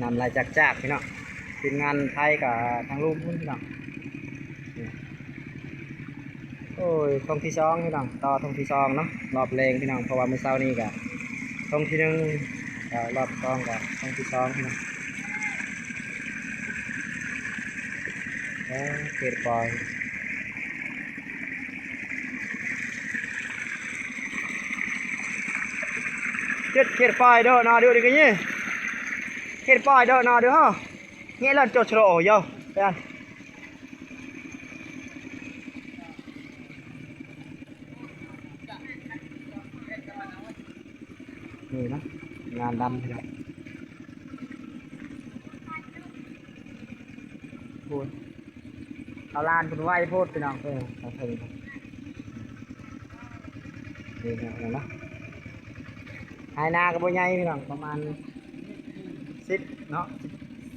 ນ້ຳໄຫຼຈາກໆ ພີ່ນ້ອງ. ທີມງານໄທກໍທາງລຸ່ມພຸ້ນ ພີ່ນ້ອງ. ນີ້ ໂອ້ຍ ທົ່ງທີສອງ ພີ່ນ້ອງ, ຕໍ່ທົ່ງທີສອງເນາະ, ລອບແລງ ພີ່ນ້ອງ, ເພາະວ່າມື້ເຊົ້ານີ້ກໍທົ່ງທີໜຶ່ງ ກໍລອບສອງ ກໍທົ່ງທີສອງ ພີ່ນ້ອງ. ເອີ ເຂດປອຍ ເຂດ ເຂດປອຍເດີ ນາເດີ ດີກະນີ້ ເຂດປອຍເດີ ນາເດີ ເຮົາ ເງະລອນໂຈດໂຊໂອ ໂຢ ເປັນ ນີ້ນະ ງານດຳ ໂອ້ຍ ເຂົາລ້ານເພິ່ນໄວໂພດ ພີ່ນ້ອງ. ເອີ ເທິງ ນີ້ນະ ໄຮ່ນາກໍບໍ່ໃຫຍ່ ພີ່ນ້ອງ, ປະມານສິບເນາະ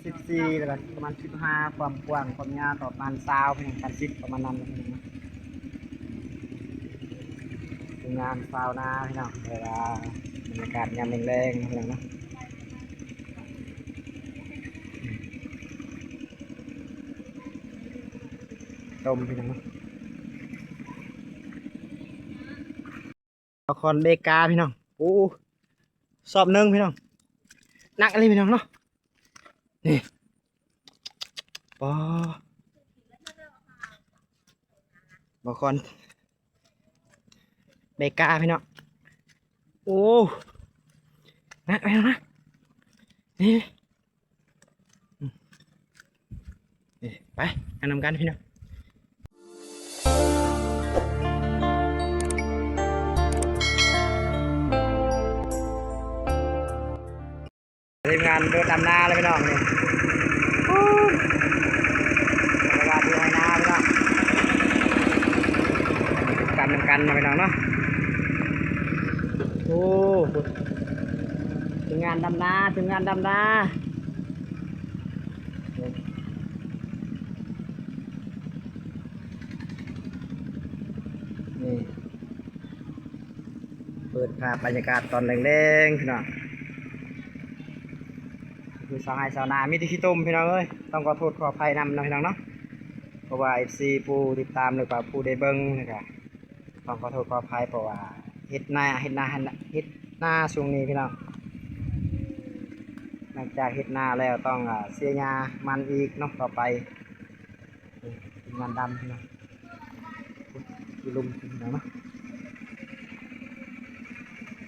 ສິບສີ່ ແລ້ວກໍປະມານສິບຫ້າ ຄວາມກວ້າງ ຄວາມຍາວກໍປະມານຊາວ ປະມານສິບ ປະມານນັ້ນ ພີ່ນ້ອງ. ທີມງານຊາວນາ ພີ່ນ້ອງ, ເວລາບັນຍາກາດຍາມແລງໆ ພີ່ນ້ອງເນາະ. ຕົ້ມ ພີ່ນ້ອງເນາະ. ປາຄອນເບກາ ພີ່ນ້ອງ. ໂອ້ ສອບໜຶ່ງ ພີ່ນ້ອງ, ໜັກອີ່ຫຼີ ພີ່ນ້ອງເນາະ. ນີ້ ປາ ປາຄອນເບກາ ພີ່ນ້ອງ. ໂອ້ ໜັກ ພີ່ນ້ອງນະ. ນີ້ ນີ້ ໄປ ມານຳກັນ ພີ່ນ້ອງ. ທີມງານເດີນດຳນາເລີຍ ພີ່ນ້ອງ ນີ້. ບັນຍາກາດຢູ່ໄຮ່ນາ ພີ່ນ້ອງ, ຕິດຕາມນຳກັນເນາະ ພີ່ນ້ອງເນາະ. ໂອ້ ທີມງານດຳນາ ທີມງານດຳນາ. ນີ້ ເປີດພາບບັນຍາກາດຕອນແລງໆ ພີ່ນ້ອງ, ຄືຊາວໄຮ່ຊາວນາມີແຕ່ຂີ້ຕົມ ພີ່ນ້ອງເອີຍ. ຕ້ອງຂໍໂທດຂໍອະໄພນຳເນາະ ພີ່ນ້ອງເນາະ, ເພາະວ່າເອັຟຊີຜູ້ຕິດຕາມ ຫຼືວ່າຜູ້ໄດ້ເບິ່ງນີ້ກະ ຕ້ອງຂໍໂທດຂໍອະໄພ ເພາະວ່າເຮັດນາ ເຮັດນາ ເຮັດນາຊ່ວງນີ້ ພີ່ນ້ອງ. ຫຼັງຈາກເຮັດນາແລ້ວຕ້ອງ ອາ ເສຍຫຍ້າມັນອີກເນາະ ຕໍ່ໄປ. ນີ້ ທີມງານດຳ ພີ່ນ້ອງ, ຢູ່ລຸ່ມ ພີ່ນ້ອງເນາະ.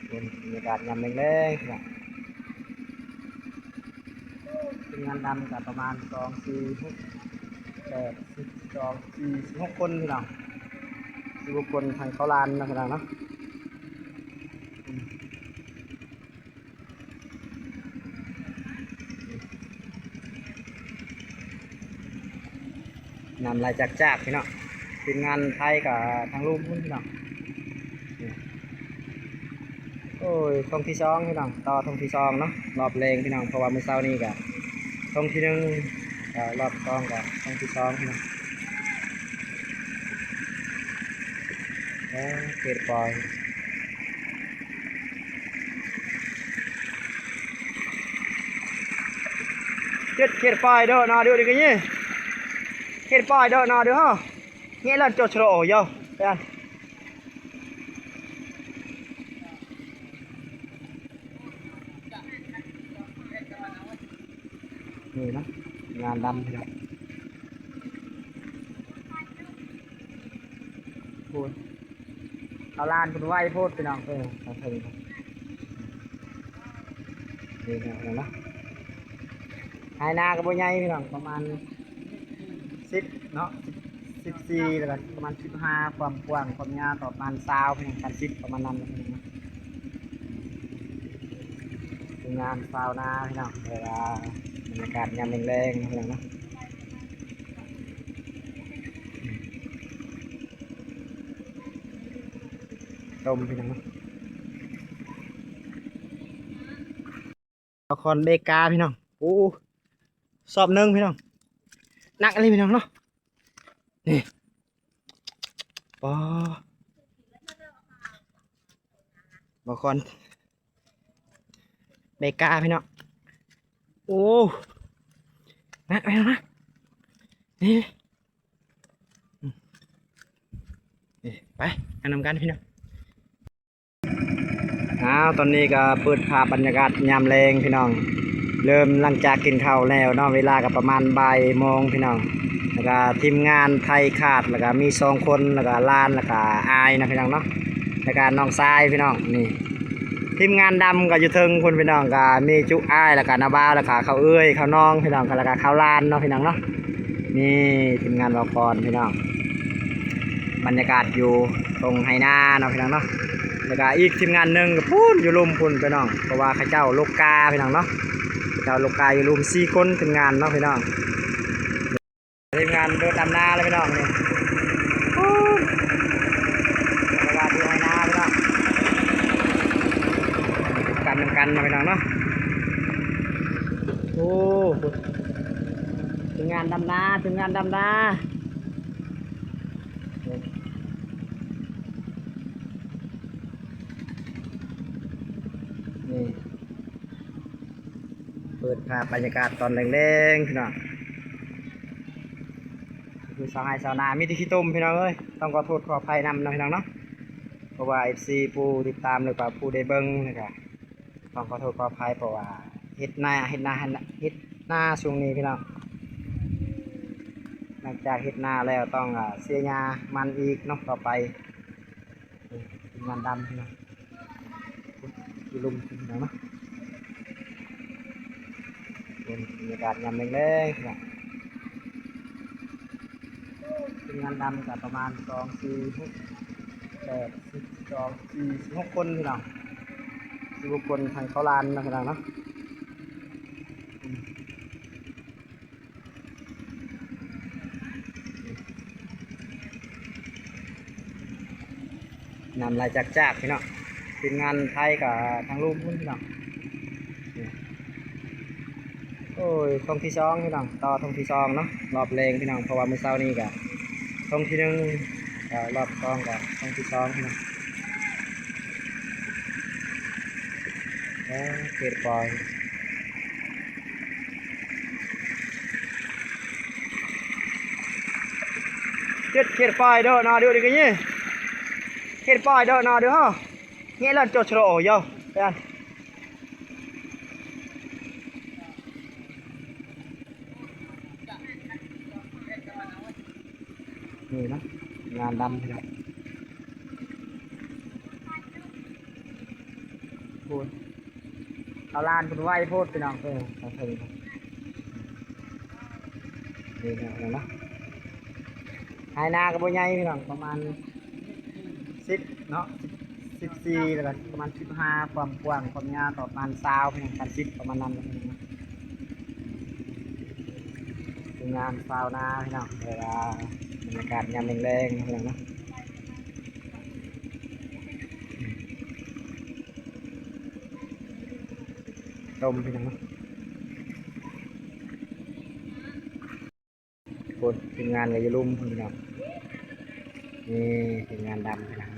ເປັນບັນຍາກາດຍາມແລງໆ ພີ່ນ້ອງ. ທີມງານດຳກໍປະມານ ສອງ ສີ່ ຫົກ ແປດ ສິບ ສິບສອງ ສີ່ ສິບຫົກຄົນ ພີ່ນ້ອງ, ສິບຫົກຄົນ ທັງເຂົ້າລານເນາະ ພີ່ນ້ອງເນາະ. ອືມ ນ້ຳໄຫຼຈາກໆ ພີ່ນ້ອງ, ທີມງານໄທກໍທາງລຸ່ມພຸ້ນ ພີ່ນ້ອງ. ໂອ້ຍ ທົ່ງທີສອງ ພີ່ນ້ອງ, ຕໍ່ທົ່ງທີສອງເນາະ, ລອບແລງ ພີ່ນ້ອງ, ເພາະວ່າມື້ເຊົ້ານີ້ກະທົ່ງທີໜຶ່ງ ກໍລອບສອງ ກໍທົ່ງທີສອງ ພີ່ນ້ອງ. ເອີ ເຂດປອຍ ເຂດ ເຂດປອຍເດີ ນາເດີ ດີກະນີ້ ເຂດປອຍເດີ ນາເດີ ເຮົາ ເງະລອນໂຈດໂຊໂອ ໂຢ ເປັນ ນີ້ນະ ງານດຳ ພີ່ນ້ອງ. ໂອ້ຍ ເຂົາລ້ານເພິ່ນໄວໂພດ ພີ່ນ້ອງເອີຍ. ເທິງ ນີ້ນະ ໄຮ່ນາກໍບໍ່ໃຫຍ່ ພີ່ນ້ອງ, ປະມານສິບເນາະ ສິບສີ່ ແລ້ວກໍປະມານສິບຫ້າ ຄວາມກວ້າງ ຄວາມຍາວກໍປະມານຊາວ ປະມານສິບ ປະມານນັ້ນ. ທີມງານຊາວນາ ພີ່ນ້ອງ, ເວລາບັນຍາກາດຍາມແລງໆ ພີ່ນ້ອງເນາະ. ຕົ້ມ ພີ່ນ້ອງເນາະ. ປາຄອນເບກາ ພີ່ນ້ອງ. ໂອ້ ສອບໜຶ່ງ ພີ່ນ້ອງ, ໜັກອີ່ຫຼີ ພີ່ນ້ອງເນາະ. ນີ້ ປາ ປາຄອນເບກາ ພີ່ນ້ອງ. ໂອ້ ມາ ມາ ມາ ນີ້ ນີ້ ໄປ ມານຳກັນພີ່ນ້ອງ. ອ້າວ ຕອນນີ້ກໍເປີດພາບບັນຍາກາດຍາມແລງພີ່ນ້ອງ ເລີ່ມຫຼັງຈາກກິນເຂົ້າແລ້ວເນາະ ເວລາກໍປະມານບ່າຍໂມງພີ່ນ້ອງ ແລ້ວກໍທີມງານໄທຂາດ ແລ້ວກໍມີສອງຄົນ ແລ້ວກໍຫຼານ ແລ້ວກໍອ້າຍນະພີ່ນ້ອງເນາະ ແລ້ວກໍນ້ອງຊາຍພີ່ນ້ອງ. ນີ້ທີມງານດຳກໍຢູ່ເທິງພຸ້ນພີ່ນ້ອງ ກໍມີຈຸອ້າຍ ແລ້ວກໍນ້າບ່າວ ແລ້ວກໍເຂົາເອື້ອຍ ເຂົານ້ອງພີ່ນ້ອງ ແລ້ວກໍເຂົາຫຼານເນາະພີ່ນ້ອງເນາະ. ນີ້ທີມງານບ່າວຄອນພີ່ນ້ອງ ບັນຍາກາດຢູ່ທົ່ງໄຮ່ນາເນາະພີ່ນ້ອງເນາະ ແລ້ວກະອີກທີມງານໜຶ່ງກໍພຸ້ນຢູ່ລຸ່ມພຸ້ນພີ່ນ້ອງ ເພາະວ່າເຂົາເຈົ້າລົກກາພີ່ນ້ອງເນາະ ເຂົາເຈົ້າລົກກາຢູ່ລຸ່ມສີ່ຄົນທີມງານເນາະພີ່ນ້ອງ. ທີມງານໂດດດຳນາແລ້ວພີ່ນ້ອງ ນີ້ພຸ້ນ ບັນຍາກາດຢູ່ໄຮ່ນາພີ່ນ້ອງ ກັນນຳກັນເນາະພີ່ນ້ອງເນາະ. ໂອ້ ທີມງານດຳນາ ທີມງານດຳນາ ນີ້ ເປີດພາບບັນຍາກາດຕອນແລງໆ ພີ່ນ້ອງ ຄືຊາວໄຮ່ຊາວນາ ມີແຕ່ຂີ້ຕົມພີ່ນ້ອງເອີຍ ຕ້ອງຂໍໂທດຂໍອະໄພນຳເນາະພີ່ນ້ອງເນາະ ເພາະວ່າເອັຟຊີຜູ້ຕິດຕາມ ຫຼືວ່າຜູ້ໄດ້ເບິ່ງນີ້ກະ ຕ້ອງຂໍໂທດຂໍອະໄພ ເພາະວ່າເຮັດນາ ເຮັດນາ ເຮັດນາຊ່ວງນີ້ພີ່ນ້ອງ ຫຼັງຈາກເຮັດນາແລ້ວຕ້ອງ ອາ ເສຍຫຍ້າມັນອີກເນາະ ຕໍ່ໄປ. ນີ້ທີມງານດຳພີ່ນ້ອງ ຢູ່ລຸ່ມພີ່ນ້ອງເນາະ ເປັນບັນຍາກາດຍາມແລງໆ ພີ່ນ້ອງ. ທີມງານດຳກໍປະມານສອງ ສີ່ ຫົກ ແປດ ສິບ ສິບສອງ ສິບສີ່ ສິບຫົກຄົນພີ່ນ້ອງ ສິບຫົກຄົນ ທັງເຂົາຫຼານເນາະພີ່ນ້ອງເນາະ. ອືມ ນ້ຳໄຫຼຈາກໆ ພີ່ນ້ອງ ທີມງານໄທກໍທາງລຸ່ມພຸ້ນພີ່ນ້ອງ. ໂອ້ຍ ທົ່ງທີສອງພີ່ນ້ອງ ຕໍ່ທົ່ງທີສອງເນາະ ຮອບແລງພີ່ນ້ອງ ເພາະວ່າມື້ເຊົ້ານີ້ກະທົ່ງທີໜຶ່ງ ກະຮອບສອງກະທົ່ງທີສອງພີ່ນ້ອງ. ເອີ ເຂດປອຍ ເຂດ ເຂດປອຍເດີນອ ເດີ ເດີ ເຂດປອຍເດີນອ ເດີ ເຮົາ ເງະລອນໂຈດໂຊໂລໂອໂຍ ນີ້ນະ ງານດຳພີ່ນ້ອງ ໂອ້ຍ ເຂົາຫຼານເພິ່ນໄວໂພດພີ່ນ້ອງ ເອີ ເຂົາເຖິງ ນີ້ນະ ເຫັນບໍ່ ໄຮ່ນາກໍບໍ່ໃຫຍ່ພີ່ນ້ອງ ປະມານສິບເນາະ ສິບ ສິບສີ່ ແລ້ວກໍປະມານສິບຫ້າ ຄວາມກວ້າງຄວາມຍາວກໍປະມານຊາວ ປະມານສິບ ປະມານນັ້ນ. ທີມງານຊາວນາພີ່ນ້ອງ ເວລາບັນຍາກາດຍາມແລງໆ ພີ່ນ້ອງເນາະ ຕົ້ມພີ່ນ້ອງເນາະ. ໂອ້ຍ ທີມງານກໍຢູ່ລຸ່ມພຸ້ນພີ່ນ້ອງ ນີ້ທີມງານດຳພີ່ນ້ອງ.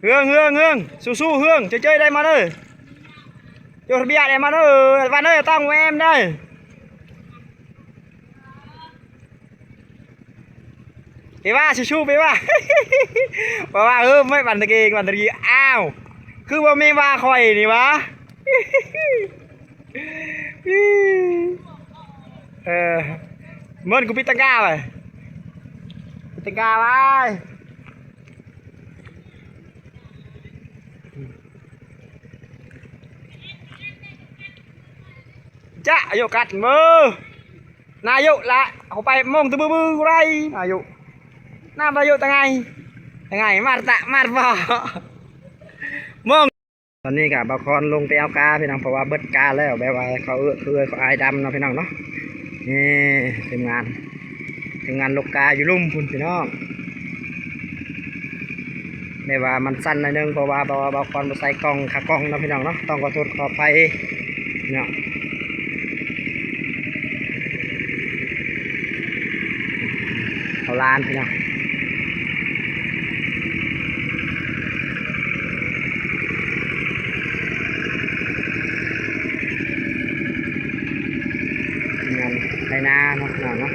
ເຮືອງ ເຮືອງ ເຮືອງ ສູ້ໆ ເຮີ້ຍ ເຈີຍໆ ໄດ້ມາເດີ ເຈີຍ ເບຍ ໄດ້ມາເດີ ວັນເດີ ຕ້ອງແວມໄດ້. ເປວ່າ ສູ້ໆ ເປວ່າ ເພາະວ່າ ເອີ ໄມ່ບັນຕະເກງ ບັນຕະກີ ອ້າວ ຄືບໍ່ແມ່ນວ່າຂ້ອຍນີ້ຫວາ ເອີ ເມີນ ກູປິດຕັງກາໄວ້ ປິດຕັງກາໄວ້. ຈະ ອາຍຸກັດມື ນາຍຸລະ ເຂົ້າໄປໂມງຕະບືບືໄລ ນາຍຸ ນາບາຍຸຕະໄງ ຕະໄງ ມາຕະ ມາບໍ່ ໂມງ. ຕອນນີ້ກະບ່າວຄອນລົງໄປເອົາກາພີ່ນ້ອງ ເພາະວ່າເບິດກາແລ້ວ ແບບວ່າເຂົາເອື້ອຍ ເຂົາເອື້ອຍ ເຂົາອ້າຍດຳເນາະພີ່ນ້ອງເນາະ. ນີ້ທີມງານ ທີມງານລົກກາຢູ່ລຸ່ມພຸ້ນພີ່ນ້ອງ. ແບບວ່າມັນສັ່ນໜ້ອຍໜຶ່ງ ເພາະວ່າ ເພາະວ່າບ່າວຄອນບໍ່ໃສ່ກ້ອງ ຂາກ້ອງເນາະພີ່ນ້ອງເນາະ ຕ້ອງຂໍໂທດຂໍອະໄພພີ່ນ້ອງ. ເຂົາຫຼານພີ່ນ້ອງ ນາເນາະ ເນາະ ເນາະ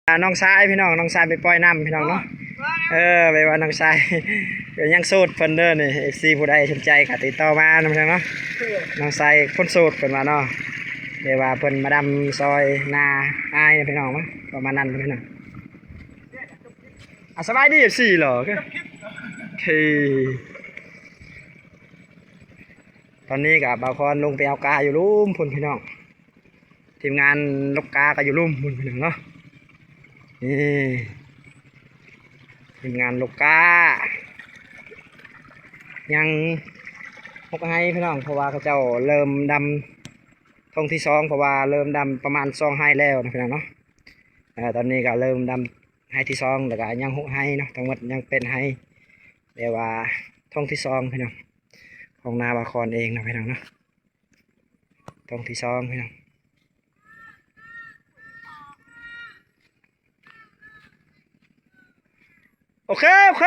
ອ່າ ນ້ອງຊາຍພີ່ນ້ອງ ນ້ອງຊາຍໄປປ່ອຍນ້ຳພີ່ນ້ອງເນາະ ເອີ ແບບວ່ານ້ອງຊາຍກໍຍັງໂສດເພິ່ນເດີນີ້ ເອັຟຊີຜູ້ໃດສົນໃຈກໍຕິດຕໍ່ມານຳເພິ່ນເນາະ ນ້ອງຊາຍຄົນໂສດເພິ່ນວ່າເນາະ ແບບວ່າເພິ່ນມາດຳຊອຍນາອ້າຍພີ່ນ້ອງເນາະ ປະມານນັ້ນພີ່ນ້ອງ ອ່າ ສະບາຍດີ ເອັຟຊີ ເນາະ ໂອເຄ ຕອນນີ້ກໍບ່າວຄອນລົງໄປເອົາກາຢູ່ລຸ່ມພຸ້ນພີ່ນ້ອງ ທີມງານລົກກາກໍຢູ່ລຸ່ມພຸ້ນພີ່ນ້ອງເນາະ ນີ້ ທີມງານລົກກາ ຍັງຫົກໄຮ່ພີ່ນ້ອງ ເພາະວ່າເຂົາເຈົ້າເລີ່ມດຳທົ່ງທີສອງ ເພາະວ່າເລີ່ມດຳປະມານສອງໄຮ່ແລ້ວນະພີ່ນ້ອງເນາະ ເອີ ຕອນນີ້ກໍເລີ່ມດຳໄຮ່ທີສອງ ແລ້ວກໍຍັງຫົກໄຮ່ເນາະ ທັງໝົດຍັງແປດໄຮ່ ແຕ່ວ່າທົ່ງທີສອງພີ່ນ້ອງ ຂອງນາບ່າວຄອນເອງເນາະພີ່ນ້ອງເນາະ. ຕົງທີສອງພີ່ນ້ອງ ໂອເຄ ໂອເຄ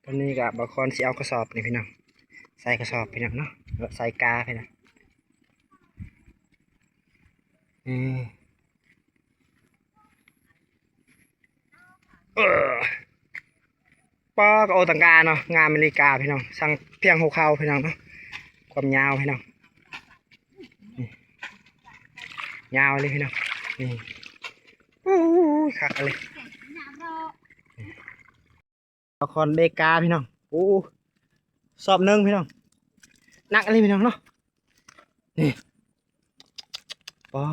ຕອນນີ້ກໍບ່າວຄອນຊິເອົາກະສອບນີ້ພີ່ນ້ອງ ໃສ່ກະສອບພີ່ນ້ອງເນາະ ແລ້ວໃສ່ກາພີ່ນ້ອງ ອືມ ເອີ ປ້າ ກໍໂອຕັງກາເນາະ ງາມອີ່ຫຼີກາພີ່ນ້ອງ ຊ່າງພຽງຫົວເຂົ່າພີ່ນ້ອງເນາະ ຄວາມຍາວພີ່ນ້ອງ ນີ້ ຍາວເລີຍພີ່ນ້ອງ ນີ້ ໂອ້ຍ ຄັກເລີຍ ນະຄອນເບກາພີ່ນ້ອງ ໂອ້ ສອບໜຶ່ງພີ່ນ້ອງ ໜັກອີ່ຫຼີພີ່ນ້ອງເນາະ ນີ້ ປາ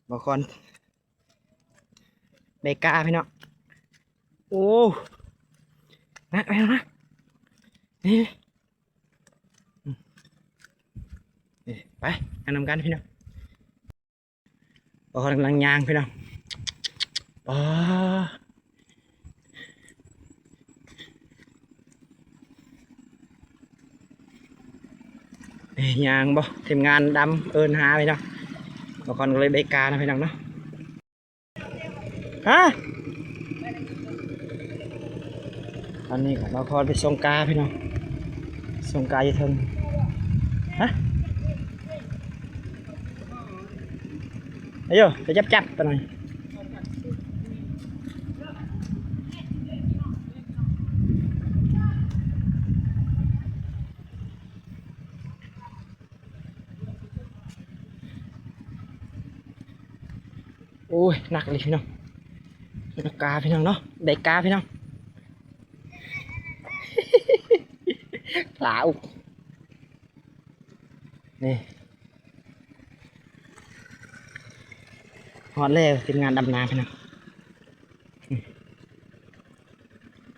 ບ່າວຄອນເບກາພີ່ນ້ອງ ໂອ້ ໜັກພີ່ນ້ອງນະ ນີ້ ນີ້ ໄປ ໄປນຳກັນພີ່ນ້ອງ ບ່າວຄອນກຳລັງຍ່າງພີ່ນ້ອງ ປາ ເອີ ຍ່າງບໍ່ ທີມງານດຳເອີ້ນຫາພີ່ນ້ອງ ບ່າວຄອນກໍເລີຍເບການະພີ່ນ້ອງເນາະ ຮະ ຕອນນີ້ກໍບ່າວຄອນໄປສົ່ງກາພີ່ນ້ອງ ສົ່ງກາຢູ່ເທິງ ຮະ ອາໂຍ ໄປຈັບໆ ປານນັ້ນ ໂອ້ຍ ໜັກອີ່ຫຼີພີ່ນ້ອງ ໜັກກາພີ່ນ້ອງເນາະ ໄດ້ກາພີ່ນ້ອງ ຫຼາອຸ ນີ້ ຮອດແລ້ວ ທີມງານດຳນາພີ່ນ້ອງ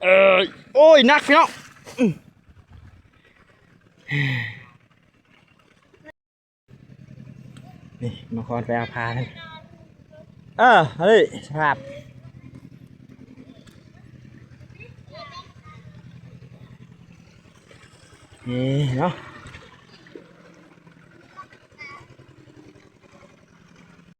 ເອີ ໂອ້ຍ ໜັກພີ່ນ້ອງ ອືມ ນີ້ ມາຄອນໄປເອົາພາເລີຍ ເອີ ເຮີ້ຍ ສະພາບ ນີ້ເນາະ